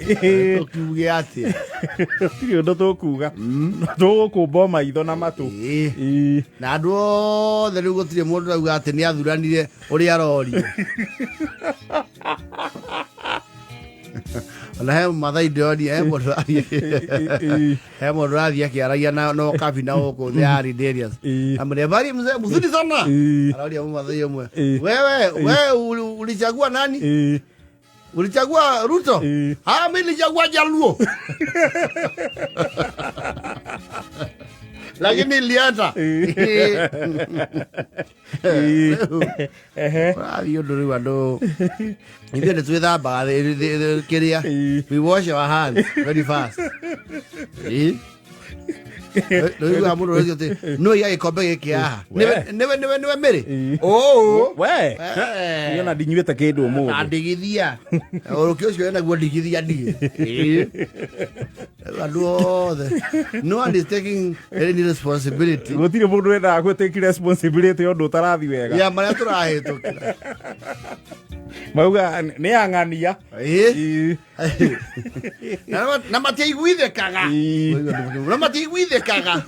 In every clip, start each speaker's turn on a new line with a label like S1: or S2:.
S1: Tũkiuge atĩa?
S2: Gũtirĩ ũndũ tũkuga, tũgũkũmba o maitho na matũ.
S1: Ĩĩ. Na andũ othe rĩu gũtirĩ mũndũ ũrauga atĩ nĩ athuranire ũrĩa arorio. Ona he Mathai ndĩronia he mũndũ ũrathiĩ, he mũndũ ũrathiĩ akĩaragia na no kabi na gũkũ thĩ ya Rinderias. Amwĩra habari mzee, mzuri sana. Aroria mũmathai ũmwe, wewe wewe ulichagua nani? Ulichagua Ruto? Ah, mimi nilichagua Jaluo. Lakini ilienda. Ũrathiĩ ũndũ rĩu andũ ithuĩ nĩ twĩthambaga kĩrĩa, we wash our hands very fast. Ĩ. Nĩũiguaga mũndũ ũcio atĩ nũ iga gĩkombe gĩkĩ haha?
S2: We.
S1: Nĩwe nĩwe nĩwe mĩrĩ.
S2: Ĩ.
S1: Ũũ.
S2: We.
S1: Eh.
S2: Niĩ ona ndinyuĩte kĩndũ
S1: Na
S2: ũmũthĩ.
S1: ndigithia ũrũkĩ ũcio enaguo ndigithia ndiĩ. Ĩ. Andũ othe, no one is taking any responsibility.
S2: Gũtirĩ mũndũ wendaga gũ take responsibility ũndũ ũtarathi wega.
S1: Ya marĩa tũrahĩtũkĩra.
S2: Mauga nĩ ang'ania.
S1: Ĩ. Na matiaiguithĩkaga. Na matiaiguithĩkaga.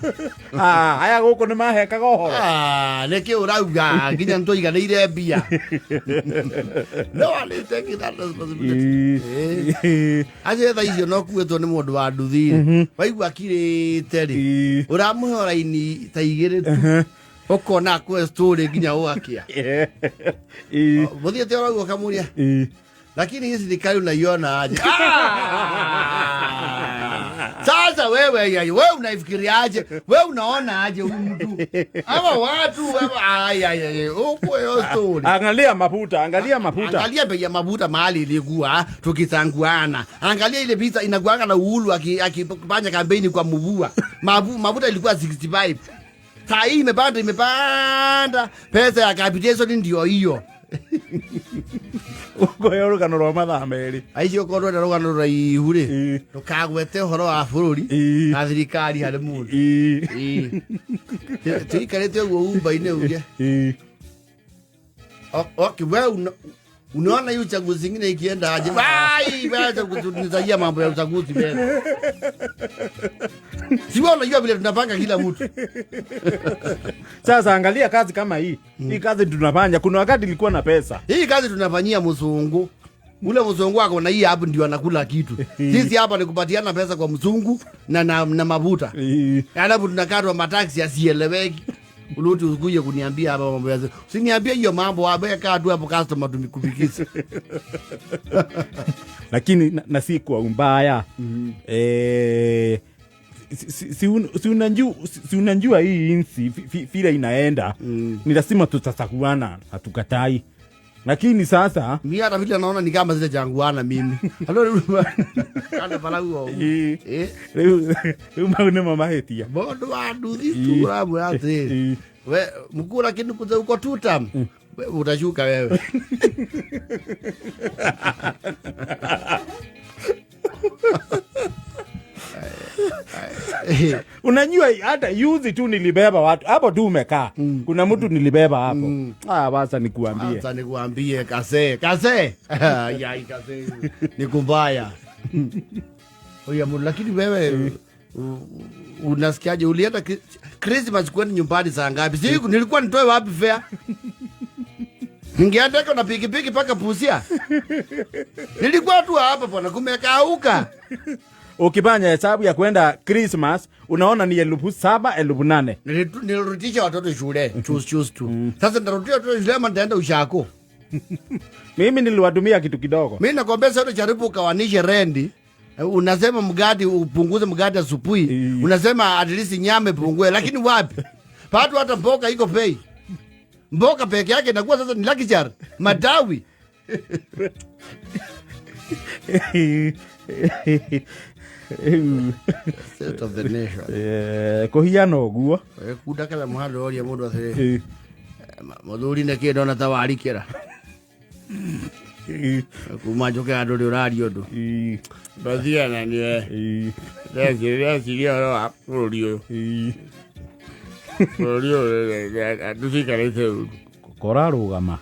S2: Ah, aya gũkũ nĩ mahekaga ũhoro.
S1: Ah, nĩkĩ ũrauga nginya nĩtwaiganĩire mbia? No one is taking that responsibility. Ĩ. Acio tha icio no kuĩtwo nĩ mũndũ wa nduthi rĩ, waigua akirĩte rĩ, ũramũhe o raini ta igĩrĩ tu, ũkona akũhe story nginya ũgakĩa. Mũthiĩte ũraguo ũkamũria, lakini hii serikali unaiona aje? Ah! Sasa wewe yai, wewe unaifikiriaje? Wewe unaona aje huyu mtu? Hawa watu wewe, ai ai ai, uko hiyo story.
S2: Angalia mafuta, angalia mafuta.
S1: Angalia bei ya mafuta mahali ilikuwa tukitanguana. Angalia ile pizza inakuanga na Uhuru akifanya kampeni kwa mvua. Mafuta ilikuwa 65. Saa hii imepanda imepanda. Pesa ya capitation ndio hiyo.
S2: Ũkoya rũgano rwa mathaa 2.
S1: Aicio korwo ndwenda rũgano rũraihu rĩ, ndũkagwete ũhoro wa bũrũri na thirikari harĩ mũndũ. Tuikarĩte ũguo umba-inĩ uge. Okay, wewe unaona hii uchaguzi ingine ikienda aje? Vai, wewe acha kutunisaidia mambo ya uchaguzi wewe. Si wewe unajua vile tunapanga kila mtu.
S2: Sasa angalia kazi kama hii. Hii kazi tunafanya, kuna wakati ilikuwa na pesa.
S1: Hii kazi tunafanyia mzungu. Ule mzungu ako na hii hapo ndio anakula kitu. Sisi hapa ni kupatiana pesa kwa mzungu na mafuta. Alafu tunakatwa mataxi yasieleweki. Uluti ukuje kuniambia hapa mambo ya, usiniambie hiyo mambo hapa, kaa tu hapo customer tumikupikize.
S2: Lakini na si kwa umbaya. Si unajua hii insi vile inaenda. Ni lazima tutachaguana, hatukatai. Lakini sasa
S1: mimi hata vile naona ni kama zile janguana mimi. Halo, kana pala huo.
S2: Rĩu mau nĩmo mahĩtia.
S1: Mũndũ wa nduthi tu ũramwĩra atĩrĩrĩ, we mkuu, lakini kuza uko tutam. We utashuka wewe.
S2: Unajua hata yuzi tu nilibeba watu hapo tu umekaa. Kuna mtu nilibeba hapo. Ah, wacha nikuambie.
S1: Wacha nikuambie kase, kase. Yai kase. Ni kumbaya. Oya mu, lakini wewe unasikiaje? Ulienda Christmas kwenda nyumbani saa ngapi? Si nilikuwa nitoe wapi fare? Ningeenda na pikipiki paka Busia. Nilikuwa tu hapa bwana, kumekauka.
S2: Ukifanya hesabu ya kwenda Christmas unaona ni 7,000, 8,000.
S1: Nilirudisha watoto shule, choose choose tu. Sasa nitarudia watoto shule ama nitaenda ushako?
S2: Mimi niliwatumia kitu kidogo.
S1: Mimi nakwambia sasa jaribu ukawanishe rendi. Unasema mgati upunguze mgati asubuhi. Unasema at least nyama ipungue, lakini wapi? Patu hata mboga iko bei. Mboga peke yake inakuwa sasa ni luxury. Matawi. State of the nation.
S2: Kũhiana ũguo.
S1: Kunda kala muhando oria mũndũ atĩrĩ. Mũthuri nĩ kĩ ndona ta warikĩra? Kuma njoke andũ rĩ ũraria ũndũ. Ndathia na niĩ. Ndeciria ũhoro wa bũrũri ũyũ. Bũrũri ũyũ, tũtikarĩte ũru.
S2: Korarũgama.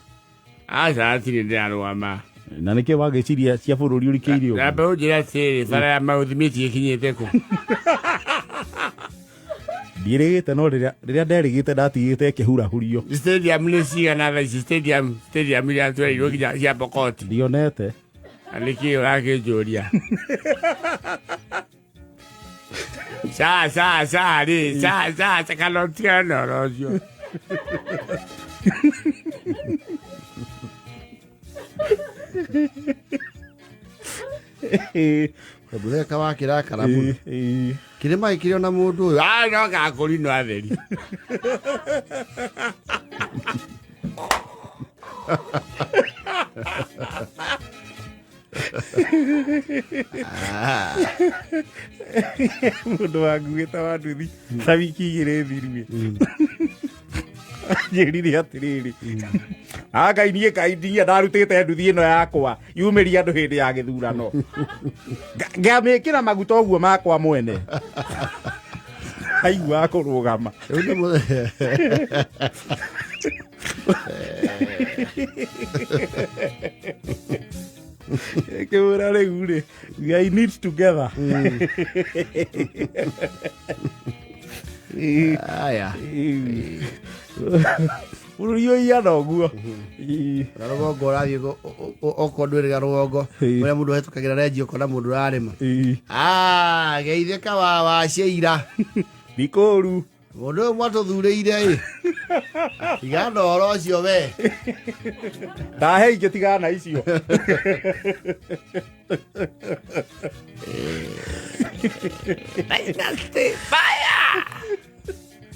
S3: Aca hatirĩ ndĩrarũgama.
S2: Na nĩkĩ wagĩciria cia bũrũri ũrikĩire ũguo?
S3: Namba ũnjĩre atĩrĩrĩ, bara ya maũthimĩti ĩkinyĩte kũ?
S2: Ndiĩrĩgĩte no rĩrĩa nderĩgĩte ndatigĩte ĩkĩhurahurio.
S3: Stadium nĩ cigana thaa ici? Stadium iria twerirwo nginya cia Pokoti.
S2: Ndionete.
S3: Na nĩkĩ ũrakĩnjũria? Ca ca ca rĩ, ca ca ca kana ũtigane na ũhoro ũcio.
S1: Mũtheka wa kĩrakara mũno. Kĩrĩma gĩkĩrĩ ona mũndũ ũyũ.
S3: Ah, no gakũrinwo atheri.
S2: Mũndũ wanguĩte wa nduthi ta wiki igĩrĩ thiru anjĩrire atĩrĩrĩ, anga niĩ ngai ndia ndarutĩte nduthi ĩno yakwa yumĩria andũ hĩndĩ ya gĩthurano, ngamĩkĩra maguta ũguo makwa mwene aigua kũrũgama.
S1: Rĩu nĩ
S2: Kĩmwĩra rĩu rĩ, we are in it together.
S1: Aya.
S2: Bũrũri ũiyana ũguo.
S1: Na rũgongo ũrathiĩ okorwo ndwĩrĩga rũgongo ũrĩa mũndũ ahĩtũkagĩra renji ũkona mũndũ ũrarĩma. Ah, geithĩka wa ciaira.
S2: Ndikũru.
S1: Mũndũ ũyũ mwatũthurĩire ĩ. Tigana ũhoro ũcio we.
S2: Ndahe ingĩ tigana icio.
S3: Dynasty fire!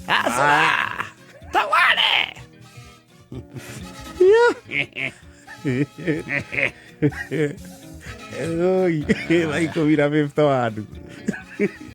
S3: Asra! Tawale!
S2: Oi, thaa 10:51.